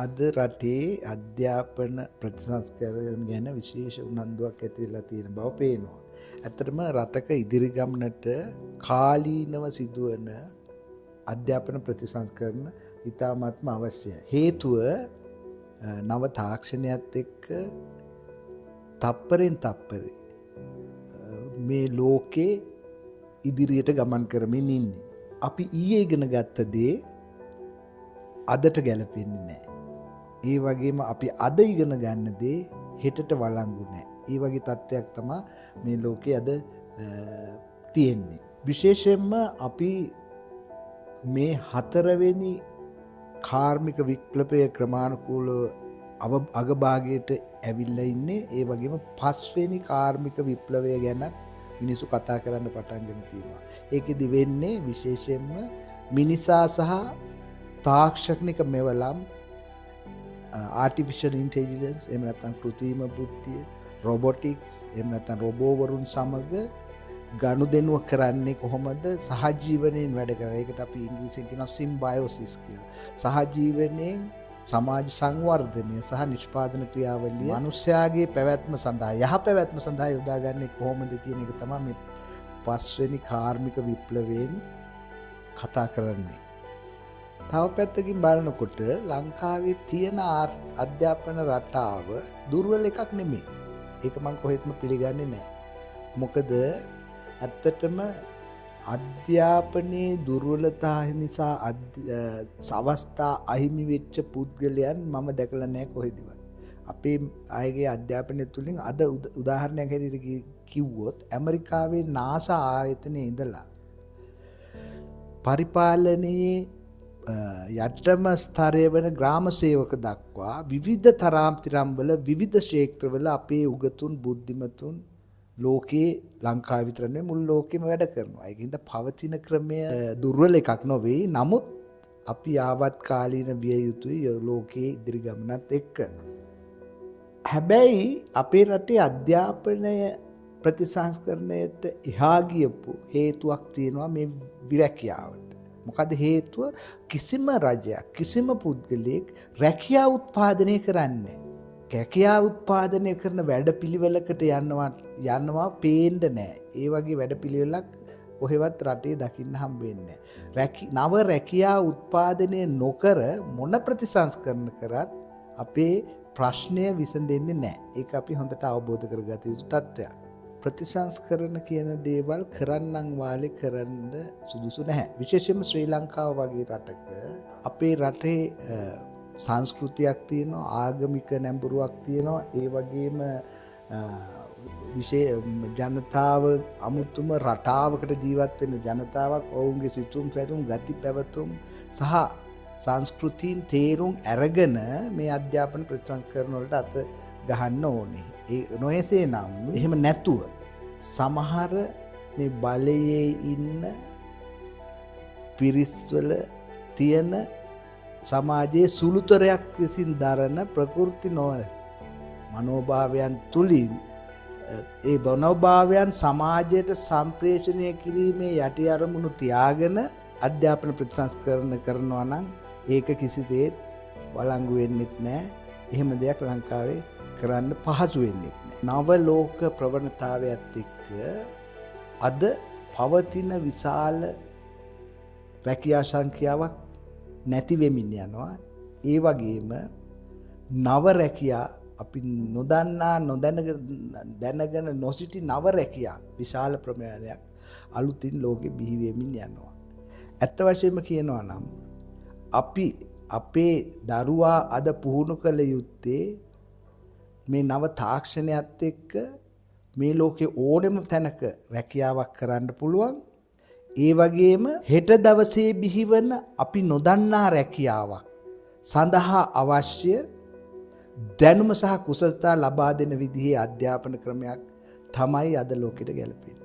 අද රටේ අධ්‍යාපන ප්‍රතිසංස්කරණ ගැන විශේෂ උනන්දුවක් ඇති වෙලා තියෙන බව පේනවා. ඇත්තටම රටක ඉදිරි ගමනට කාලීනව සිදුවන අධ්‍යාපන ප්‍රතිසංස්කරණ ඉතාමත්ම අවශ්‍යයි. හේතුව නව තාක්ෂණයත් එක්ක තප්පරෙන් තප්පරේ මේ ලෝකේ ඉදිරියට ගමන් කරමින් ඉන්නේ. අපි ඊයේ ඉගෙන ගත්ත දේ අදට ගැලපෙන්නේ නැහැ. ඒ වගේම අපි අද ඉගෙන ගන්න දේ හෙටට වළංගු නැහැ. ඒ වගේ තත්ත්වයක් තමයි මේ ලෝකේ අද තියෙන්නේ. විශේෂයෙන්ම අපි මේ හතරවෙනි කාර්මික විප්ලවය ක්‍රමානුකූලව අගභාගයට ඇවිල්ලා ඉන්නේ. ඒ වගේම පස්වෙනි කාර්මික විප්ලවය ගැනත් මිනිස්සු කතා කරන්න පටන් ගෙන තියෙනවා. ඒකෙදි වෙන්නේ විශේෂයෙන්ම මිනිසා සහ තාක්ෂණික මෙවලම්, ආටිෆිෂල් ඉන්ටෙලිජන්ස්, එහෙම නැත්නම් කෘත්‍රිම බුද්ධිය, රොබොටික්ස්, එහෙම නැත්නම් රොබෝවරුන් සමග ගනුදෙනුව කරන්නේ කොහොමද, සහජීවනයෙන් වැඩ කරන. ඒකට අපි ඉංග්‍රීසියෙන් කියනවා සිම්බයෝසිස් කියලා. සහජීවනයෙන් සමාජ සංවර්ධනය සහ නිෂ්පාදන ක්‍රියාවලිය මනුෂ්‍යයාගේ පැවැත්ම සඳහා, යහ පැවැත්ම සඳහා යොදාගන්නේ කොහොමද කියන එක තමයි මේ පස්වෙනි කාර්මික විප්ලවයෙන් කතා කරන්නේ. තව පැත්තකින් බලනකොට ලංකාවේ තියෙන අධ්‍යාපන රටාව දුර්වල එකක් නෙමෙයි. ඒක මං කොහෙත්ම පිළිගන්නේ නෑ. මොකද ඇත්තටම අධ්‍යාපනයේ දුර්වලතා නිසා අවස්ථා අහිමි වෙච්ච පුද්ගලයන් මම දැකලා නෑ කොහෙදවත්. අපේ අයගේ අධ්‍යාපනය තුලින් අද උදාහරණයක් හැටියට කිව්වොත් ඇමරිකාවේ නාසා ආයතනයේ ඉඳලා පරිපාලනයේ යටම ස්තරය වන ග්‍රාම සේවක දක්වා විවිධ තරාතිරම්වල විවිධ ක්ෂේත්‍රවල අපේ උගතුන් බුද්ධිමතුන් ලෝකේ, ලංකාව විතර නෙවෙයි මුළු ලෝකෙම වැඩ කරනවා. ඒක හින්දා පවතින ක්‍රමය දුර්වල එකක් නොවේ. නමුත් අපි ආවත් කාලීන විය යුතුයි ලෝකයේ ඉදිරි ගමනත් එක්ක. හැබැයි අපේ රටේ අධ්‍යාපනය ප්‍රතිසංස්කරණයට එහා ගියපු හේතුවක් තියෙනවා මේ විරැකියාවට. මොකද හේතුව, කිසිම රජයක් කිසිම පුද්ගලයෙක් රැකියාව උත්පාදනය කරන්නේ රැකියාව උත්පාදනය කරන වැඩපිළිවෙලකට යනවා පේන්න නෑ. ඒ වගේ වැඩපිළිවෙලක් කොහෙවත් රටේ දකින්න හම්බ වෙන්නේ නෑ. නව රැකියාව උත්පාදනය නොකර මොන ප්‍රතිසංස්කරණ කරත් අපේ ප්‍රශ්නය විසඳෙන්නේ නෑ. ඒක අපි හොඳට අවබෝධ කරගත යුතු තත්ත්වයක්. ප්‍රතිසංස්කරණ කියන දේවල් කරන්නම් වාලේ කරන්න සුදුසු නැහැ. විශේෂයෙන්ම ශ්‍රී ලංකාව වගේ රටක අපේ රටේ සංස්කෘතියක් තියෙනවා, ආගමික නැඹුරුවක් තියෙනවා. ඒ වගේම ජනතාව අමුතුම රටාවකට ජීවත් වෙන ජනතාවක්, ඔවුන්ගේ සිතුම් පැතුම්, ගති පැවතුම් සහ සංස්කෘතීන් තේරුම් අරගෙන මේ අධ්‍යාපන ප්‍රතිසංස්කරණ වලට අත ගහන්න ඕනේ. ඒ නොයසේ නම් එහෙම නැතුව සමහර මේ බලයේ ඉන්න පිරිස්වල තියෙන සමාජයේ සුළුතරයක් විසින් දරන ප්‍රකෘති නොවන මනෝභාවයන් තුලින් ඒ මනෝභාවයන් සමාජයට සම්ප්‍රේෂණය කිරීමේ යටි අරමුණු තියාගෙන අධ්‍යාපන ප්‍රතිසංස්කරණ කරනවා නම් ඒක කිසිසේත් වළංගු වෙන්නෙත් නෑ. එහෙම දෙයක් ලංකාවේ කරන්න පහසු වෙන්නෙත් නෑ. නව ලෝක ප්‍රවණතාවයත් එක්ක අද පවතින විශාල රැකියා සංඛ්‍යාවක් නැති වෙමින් යනවා. ඒ වගේම නව රැකියා අපි නොදන්නා දැනගෙන නොසිටි නව රැකියා විශාල ප්‍රමාණයක් අලුතින් ලෝකෙ බිහි වෙමින් යනවා. ඇත්ත වශයෙන්ම කියනවා නම් අපි අපේ දරුවා අද පුහුණු කළ යුත්තේ මේ නව තාක්ෂණයත් එක්ක මේ ලෝකේ ඕනෙම තැනක රැකියාවක් කරන්න පුළුවන්. ඒ වගේම හෙට දවසේ බිහිවන අපි නොදන්නා රැකියාවක් සඳහා අවශ්‍ය දැනුම සහ කුසලතා ලබා දෙන විදිහේ අධ්‍යාපන ක්‍රමයක් තමයි අද ලෝකෙට ගැලපෙන්නේ.